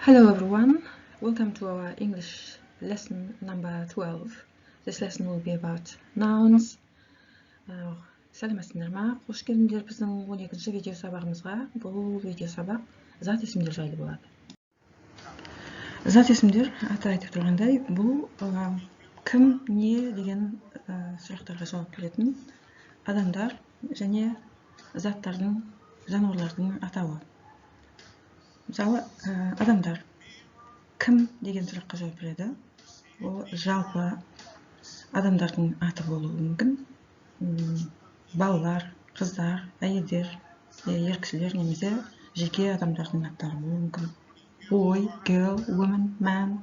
Hello everyone, welcome to our English lesson number 12. This lesson will be about nouns. Сәлеметсіңдер ма? Қош келдіңдер біздің 12-ші видео сабағымызға. Бұл видео сабақ зат есімдер жайлы болады. Зат есімдер, аты айтып тұрғандай, бұл кім, не деген сұрақтарға жауап беретін адамдар және заттардың, жануарлардың атауы. Мысалы, адамдар кім деген сұраққа жауап береді. Ол жалпы адамдардың аты болуы мүмкін. Балалар, қыздар, әйелдер, ер кісілер немесе жеке адамдардың аттары болуы мүмкін. Boy, girl, woman, man,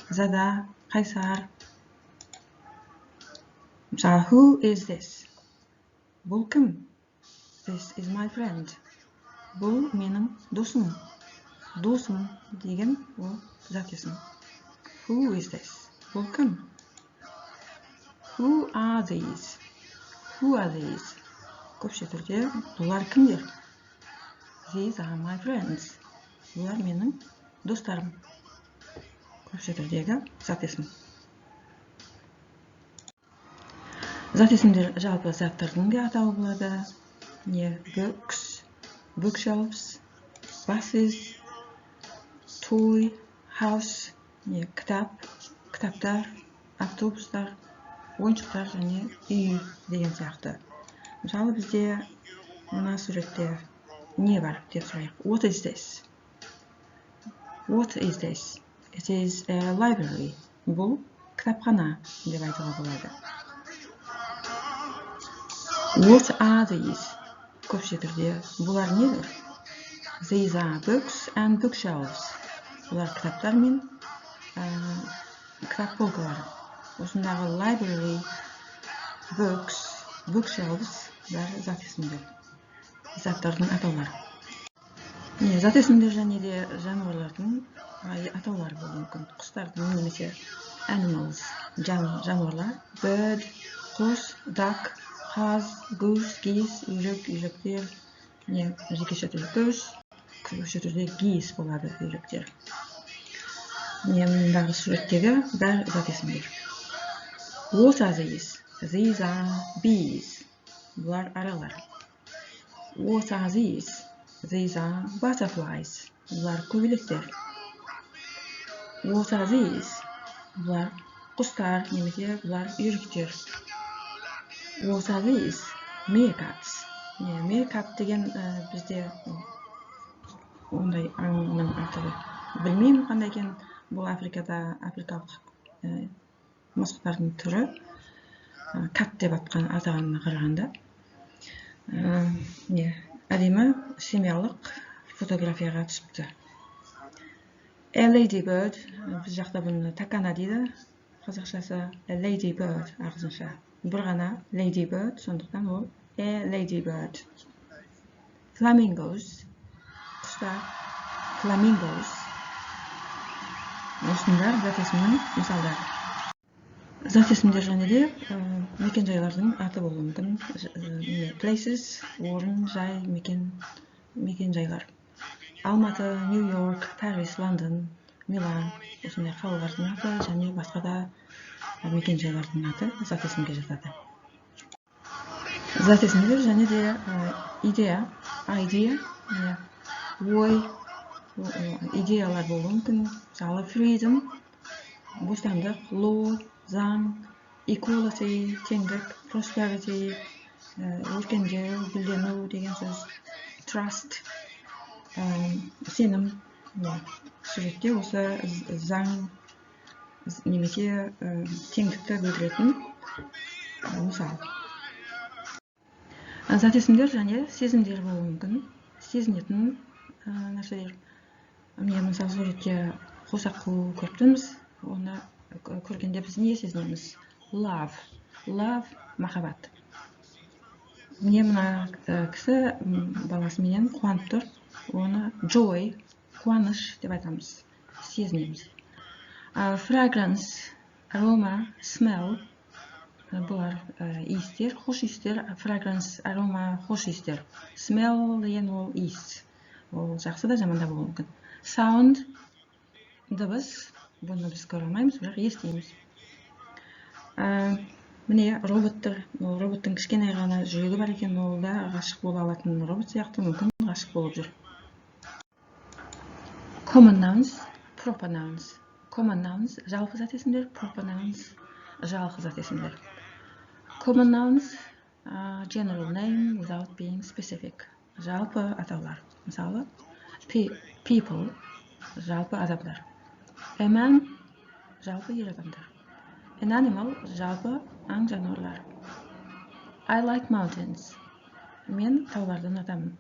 зада, қайсар. Мысалы, who is this? Бұл кім? This is my friend. Бұл менің досым. Досым деген ол зат есім. Who is this? Бұл кім? Who are these? Who are these? Көпше түрде бұлар кімдер? These are my friends. Бұлар менің достарым. Көпше түрдегі зат есім. Зат есімдер жалпы заттардың да атауы болады. Не books, bookshelves, buses, toy, house, не кітап, кітаптар, автобустар, ойыншықтар және үй деген сияқты. Мысалы, бізде мына суретте не бар деп сұрайық. What is this? What is this? It is a library. Бұл кітапхана деп айтуға болады. What are these? Көпше түрде бұлар нелер? These are books and bookshelves. Бұлар кітаптар мен кітап полкалары. Осындағы library, books, bookshelves бәрі зат есімдер. Заттардың атаулары. Не, зат есімдер және де жануарлардың атаулары болуы мүмкін. Құстардың немесе animals, жануарлар, bird, құс, duck, қаз, goose, geese, үйрек, үйректер, не, жекеше түрде goose, көпше түрде geese болады үйректер. Міне, мындағы суреттегі бәрі зат есімдер. What are these? These are bees. Бұлар аралар. What are these? These are butterflies. Бұлар көбелектер. What are these? Бұлар құстар немесе бұлар үйректер. What are these? Meerkats. Не, meerkat деген бізде ондай аңның аты білмеймін қандай екен. Бұл Африкада африкалық мысықтардың түрі. Кат деп атағанына қарағанда. Не, әдемі семьялық фотографияға түсіпті. A ladybird, біз жақта бұны такана дейді, қазақшасы a ladybird ағылшынша. Бір ғана ladybird, сондықтан ол a ladybird. Flamingos, құстар, flamingos. Осындар зат есімнің мысалдары. Зат есімдер және де мекен-жайлардың аты болуы мүмкін. Places, орын, жай, мекен-жайлар. Алматы, Нью-Йорк, Париж, Лондон, Милан, осындай қалалардың аты және басқа да мекен-жайлардың аты зат есімге жатады. Зат есімдер және де идея, idea, ой, идеялар болуы мүмкін. Мысалы, freedom, бостандық, law, заң, equality, теңдік, prosperity, өркендеу, гүлдену деген сөз, trust, сенім. Суретте осы заң немесе теңдікті білдіретін мысал. Зат есімдер және сезімдер болуы мүмкін. Сезінетін нәрселер. Міне, мысалы, суретте қос аққу көріп тұрмыз. Оны көргенде біз не сезінеміз? Love. Love, махаббат. Міне, мына кісі баласыменен қуанып тұр. Оны joy, қуаныш деп айтамыз, сезінеміз. Fragrance, aroma, smell, бұлар иістер, хош иістер. Fragrance, aroma, хош иістер. Smell деген ол иіс. Ол жақсы да, жаман да болуы мүмкін. Sound, Дыбыс, бұны біз көре алмаймыз, бірақ естиміз. Міне, роботтар. Ол роботтың кішкене ғана жүрегі бар екен, ол да ғашық бола алатын робот сияқты, мүмкін, ғашық болып жүр. Common nouns, proper nouns. Common nouns — жалпы зат есімдер, proper nouns — жалқы зат есімдер. Common nouns — general name without being specific. Жалпы атаулар. Мысалы, people — жалпы адамдар. A man — жалпы ер адамдар. An animal — жалпы аң жануарлар. I like mountains. Мен тауларды ұнатамын.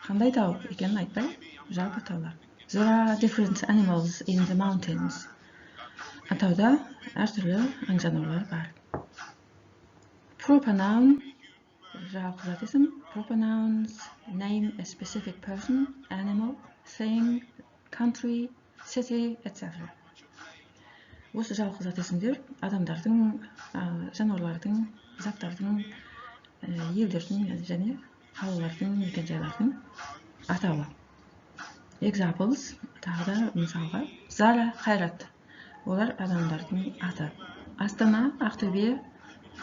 Қандай тау екенін айтпай, жалпы таулар. There are different animals in the mountains. Тауда әртүрлі аң жануарлар бар. Proper noun — жалқы зат есім. Proper nouns name a specific person, animal, thing, country, city, etc. Осы жалқы зат есімдер адамдардың, жануарлардың, заттардың, елдердің және қалалардың, мекенжайлардың атауы. Examples, тағы да мысалға: Зара, Қайрат — олар адамдардың аты. Астана, Ақтөбе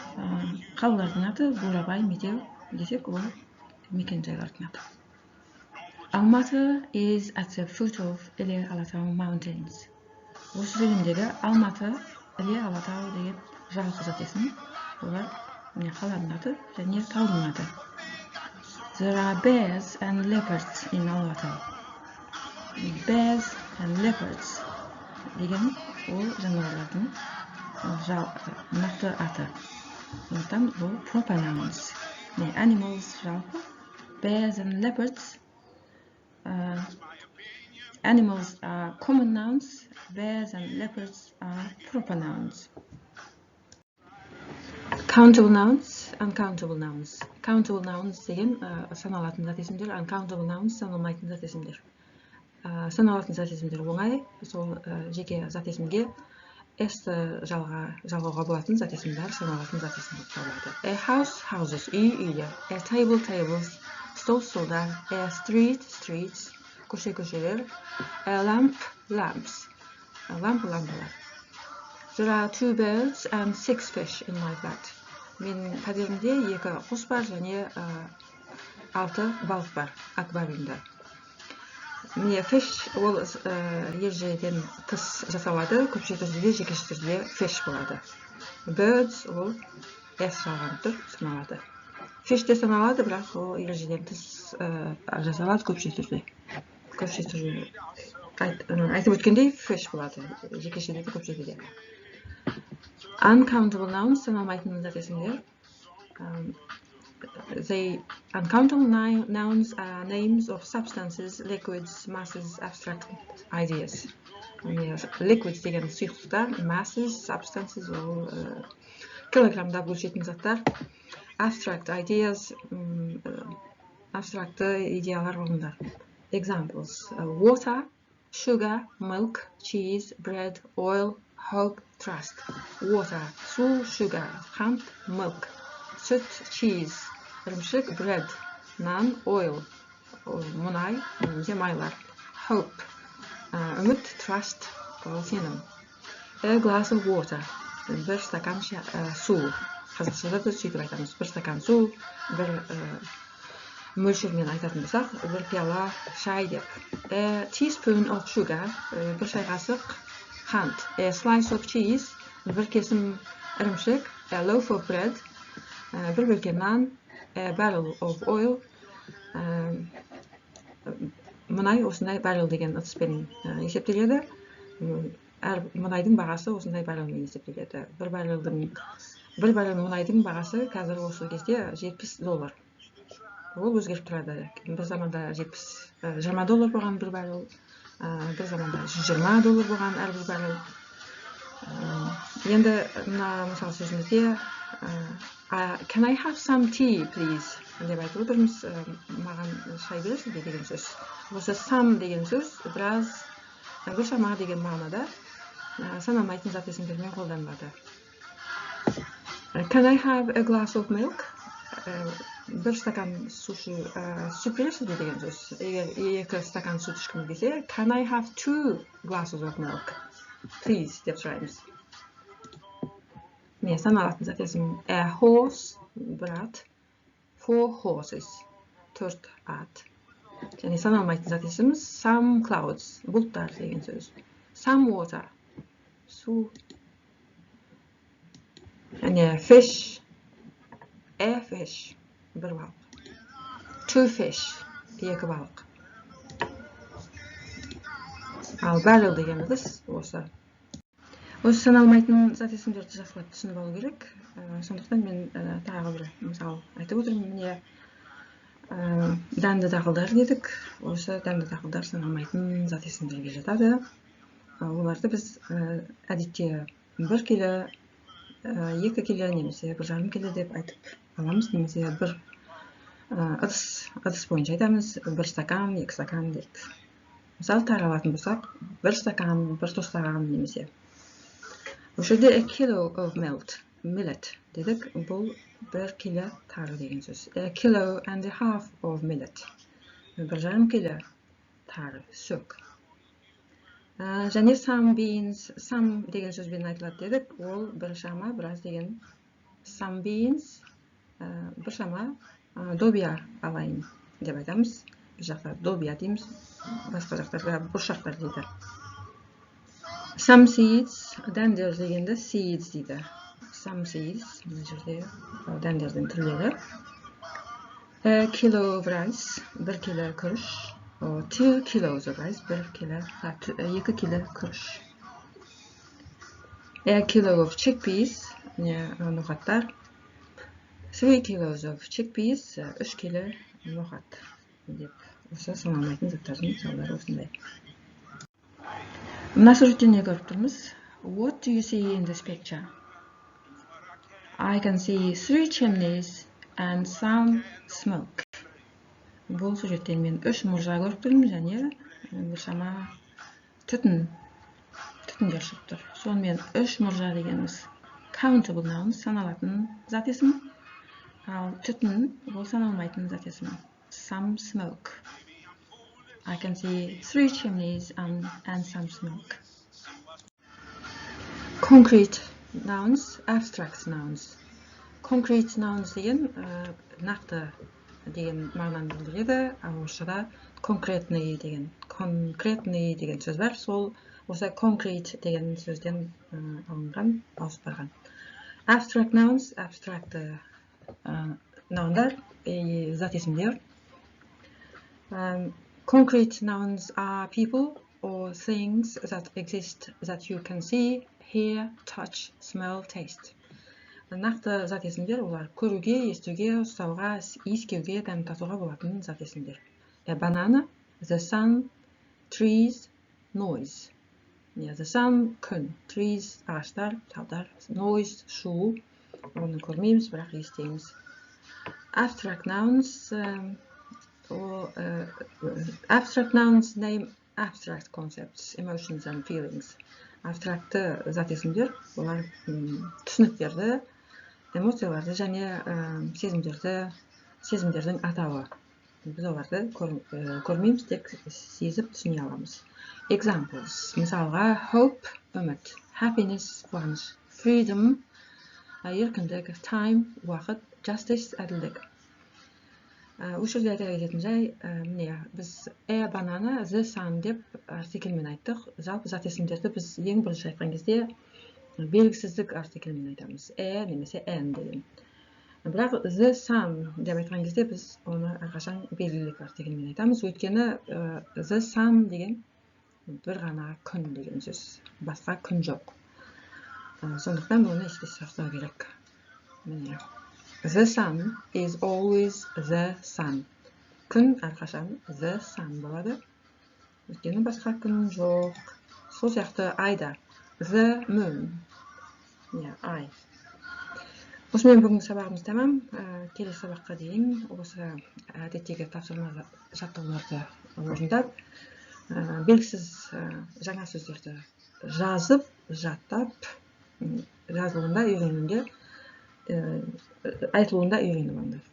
— қалалардың аты, Бурабай, Медеу десек, ол мекенжайлардың аты. Алматы is at the foot of Іле Алатау mountains. Осы сөйлемдегі Алматы, Іле Алатау деген жалқы зат есім, олар, міне, қаланың аты және таудың аты. There are bears and leopards in Алатау. Bears and leopards деген ол жануарлардың нақты аты, сондықтан бұл proper nouns. Міне, animals жалпы, bears and leopards, animals are common nouns, bears and leopards are proper nouns. Countable nouns, uncountable nouns. Countable nouns деген саналатын зат есімдер, uncountable nouns — саналмайтын зат есімдер. Саналатын зат есімдер оңай, сол жеке зат есімге s жалғауға болатын зат есімдер саналатын зат есім болып табылады. A house, houses — үй, үйлер. A table, tables — стол, столдар. A street, streets — көше, көшелер. A lamp, lamps — лампа, лампалар. There are two birds and six fish in my flat. Менің пәтерімде екі құс бар және алты балық бар аквариумда. Міне, fish ол ережеден тыс жасалады, көпше түрде, жекеше түрде fish болады. Birds ол s жалғанып тұр, саналады. Fish те саналады, бірақ ол ережеден тыс жасалады көпше түрде. Көпше түрде айтып өткендей, fish болады жекешеде де, көпшеде де. Uncountable nouns — саналмайтын зат есімдер. The uncountable nouns are names of substances, liquids, masses, abstract ideas. Liquids деген сұйықтықтар, masses, substances ол килограммдап өлшейтін заттар, abstract ideas — абстрактты идеялар, ұғымдар. Examples: water, sugar, milk, cheese, bread, oil, hope, trust. Water — су, sugar — қант, milk — сүт, cheese — ірімшік, bread — нан, oil — мұнай немесе майлар, hope — үміт, trust — ол сенім. A glass of water — бір стакан су. Қазақшада да сөйтіп айтамыз: бір стакан су. Бір мөлшермен айтатын болсақ, бір пиала шай деп. A teaspoon of sugar — бір шай қасық қант. A slice of cheese — бір кесім ірімшік. A loaf of bread — бір бөлке нан. A barrel of oil — мұнай осындай баррел деген ыдыспен есептеледі. Әр мұнайдың бағасы осындай баррелмен есептеледі. Бір баррел мұнайдың бағасы қазір осы кезде 70 доллар. Ол өзгеріп тұрады. Бір заманда 70, 20 доллар болған бір баррел, бір заманда 120 доллар болған әрбір баррел. Енді мына мысал сөзімізде "Can I have some tea, please?" деп айтып отырмыз, маған шай бересіз бе деген сөз. Осы some деген сөз біраз, біршама деген мағынада, саналмайтын зат есімдермен қолданылады. Can I have a glass of milk? Бір стакан су сүт бересіз бе деген сөз. Егер 2 стакан сүт ішкім келсе, can I have 2 glasses of milk, please деп сұраймыз. Міне, саналатын зат есім a horse, бір ат, 4 horses, 4 ат. Және саналмайтын зат есіміміз some clouds, бұлттар деген сөз. Some water, су. Және fish, a fish, бір балық. 2 fish, 2 балық. Ал barrel деген ыдыс осы. Осы саналмайтын зат есімдерді жақсылап түсініп алу керек. Сондықтан мен тағы бір мысал айтып отырмын. Міне, дәнді дақылдар дедік. Осы дәнді дақылдар саналмайтын зат есімдерге жатады. Оларды біз әдетте 1 келі, 2 келі немесе 1,5 келі деп айтып аламыз, немесе бір ыдыс бойынша айтамыз, 1 стакан, 2 стакан деп. Мысалы, тары алатын болсақ, 1 стакан, 1 тостаған немесе. Осы жерде a kilo of millet дедік, бұл 1 келі тары деген сөз. A kilo and a half of millet, 1,5 келі тары, сөк. Және some beans, some деген сөзбен айтылады дедік, ол біршама, біраз деген. Some beans, біршама добия алайын деп айтамыз. Бір жақта добия дейміз, басқа жақтарда бұршақтар дейді. Some seeds, дәндер дегенді seeds дейді. Some seeds, мына жерде дәндердің түрлері. A kilo of rice, 1 келі күріш. 2 kilos of rice, 2 келі күріш. A kilo of chickpeas, міне ноқаттар. 3 kilos of chickpeas, 3 келі ноқат деп. Осы саналмайтын заттардың мысалдары осындай. Мына суретте не көріп тұрмыз? What do you see in this picture? I can see 3 chimneys and some smoke. Бұл суреттен мен 3 мұржа көріп тұрмын және біршама түтіндер шығып тұр. Сонымен 3 мұржа дегеніміз countable noun, саналатын зат есім. Ал түтін ол саналмайтын зат есім. Some smoke. I can see 3 chimneys and some smoke. Concrete nouns, abstract nouns. Concrete nouns деген нақты деген мағынаны білдіреді. Ал орысшада конкретный деген, конкретный деген сөз бар. Сол осы concrete деген сөзден алынған, ауысып барған. Abstract nouns, абстракты nounдар, зат есімдер. Concrete nouns are people or things that exist that you can see, hear, touch, smell, taste. Нақты зат есімдер олар көруге, естуге, ұстауға, иіскеуге, дәм татуға болатын зат есімдер. A banana, the sun, trees, noise. The sun, күн, trees, ағаштар, талдар, noise, шу. Оны көрмейміз, бірақ естиміз. Abstract nouns, abstract nouns name abstract concepts, emotions and feelings. Абстрактты зат есімдер олар түсініктерді, эмоцияларды және сезімдердің атауы. Біз оларды көрмейміз, тек сезіп түсіне аламыз. Examples. Мысалға, hope, үміт, happiness, қуаныш, freedom, еркіндік, time, уақыт, justice, әділдік. Осы жерде айта кететін жай, міне, біз a banana, the sun деп артикльмен айттық. Жалпы зат есімдерді біз ең бірінші айтқан кезде белгісіздік артикльмен айтамыз. A немесе an деген. Бірақ the sun деп айтқан кезде біз оны әрқашан белгілік артикльмен айтамыз. Өйткені the sun деген бір ғана күн деген сөз. Басқа күн жоқ. Сондықтан оны есте сақтау керек. Міне. The sun is always the sun. Күн әрқашан the sun болады. Өйткені басқа күн жоқ. Сол сияқты айда the moon. Міне, ай. Осымен бүгінгі сабағымыз тәмам. Келесі сабаққа дейін осы әдеттегі тапсырма жаттығуларды орындап, белгісіз жаңа сөздерді жазып, жаттап, жазылуында үйренуінде, айтылуында үйреніп алыңдар.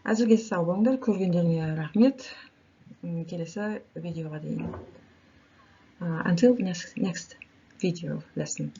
Әзірге сау болыңдар, көргендеріңе рахмет. Келесі видеоға дейін. Until next video lesson.